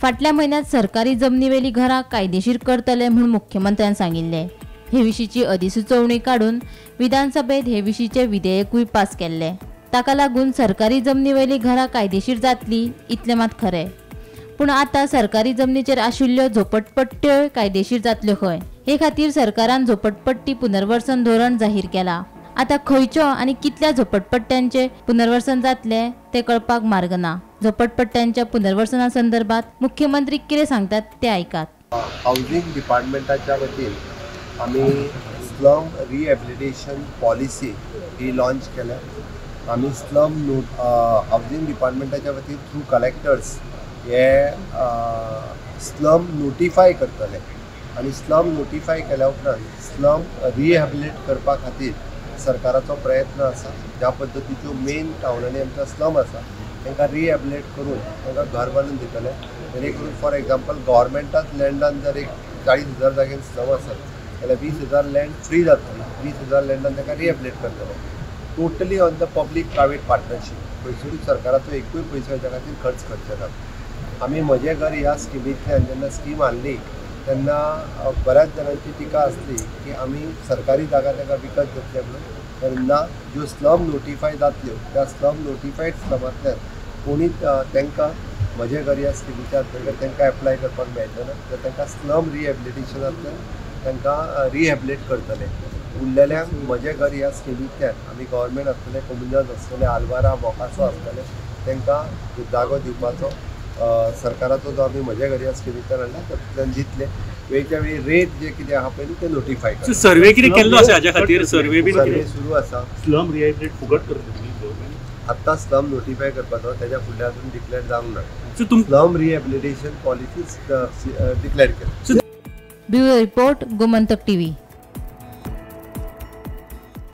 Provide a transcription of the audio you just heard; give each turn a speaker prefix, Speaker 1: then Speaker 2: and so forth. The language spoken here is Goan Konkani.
Speaker 1: फाटल्या म्हयन्यांत सरकारी जमनीवेली घरां कायदेशीर करतले म्हूण मुख्यमंत्र्यान सांगिल्लें. हे विशींची अधिसुचोवणी काडून विधानसभेत हे विशींचें विधेयकूय पास केल्लें. ताका लागून सरकारी जमनीवेली घरां कायदेशीर जातली इतलें मात खरें. पूण आतां सरकारी जमनीचेर आशिल्ल्यो झोपडपट्ट्योय कायदेशीर जातल्यो खंय? हे खातीर सरकारान झोपडपट्टी पुनर्वसन धोरण जाहीर केलां. आतां खंयच्यो आनी कितल्या झोपडपट्ट्यांचें पुनर्वसन जातलें तें कळपाक मार्ग ना. झोपडपट्ट्यांच्या पुनर्वसना संदर्भात मुख्यमंत्री कितें सांगतात तें आयकात.
Speaker 2: हावजींग डिपार्टमेंटाच्या वतीन आमी स्लम रिहॅबिलिटेशन पॉलिसी ही लॉन्च केल्या. आमी स्लम हावजींग डिपार्टमेंटाच्या वतीन थ्रू कलेक्टर्स हे स्लम नोटिफाय करतले आनी स्लम नोटिफाय केल्या उपरांत स्लम रिहॅबिलिट करपा खातीर सरकाराचो प्रयत्न आसा. ज्या पद्दतीच्यो मेन टावनांनी आमच्या स्लम आसा तांकां रिहॅबिलिट करून तांकां घर बांदून दितले. जेणे करून फॉर एग्जाम्पल गव्हर्मेंटात लँडान जर एक 40,000 जाग्यान स्लम आसत जाल्यार 20,000 लँड फ्री जातली. 20,000 लँडान तांकां रिहॅबिलिट करतले. Totally on the public private partnership. खंयसरूय सरकाराचो एकूय पयसो हेच्या खातीर खर्च करचे ना. आमी म्हजें घर ह्या स्किमींतल्यान जेन्ना स्कीम हाडली तेन्ना बऱ्याच जाणांची टिका आसली की आमी सरकारी जागा तांकां विकत घेतले म्हणून. तर ना, ज्यो स्लम नोटिफाय जातल्यो त्या स्लम नोटिफायड स्लमांतल्यान कोणीच तांकां म्हजें घर ह्या स्किमीच्या अंतर्गत तांकां एप्लाय करपाक मेळचें ना. तर तांकां स्लम रिहॅबिलिटेशनांतल्यान तांकां रिहॅबिलिट करतले. उरलेल्यांक म्हजें घर ह्या स्किमींतल्यान आमी गव्हर्मेंट आसतले, कोमुनिदाद आसतले, आलवारा मोकासो आसतले, तांकां जागो दिवपाचो सरकाराचो जो आमी म्हजें घर ह्या स्किमींतल्यान हाडला तातूंतल्यान दितले. वेळच्या वेळी रेट जे कितें आहा पळय ते नोटिफाय करतले.
Speaker 3: सर्वे कितें केल्लो आसा हाज्या खातीर? सर्वे
Speaker 2: सुरू आसा.
Speaker 3: स्लम रिहॅबिलिट फुकट करतले.
Speaker 2: आत्तां स्लम नोटिफाय करपाचो तेज्या फुडल्या अजून डिक्लेअर जावंक ना. स्लम रिहॅबिलिटेशन पॉलिसी डिक्लेअर केली.
Speaker 1: Bureau report, Gomantak TV.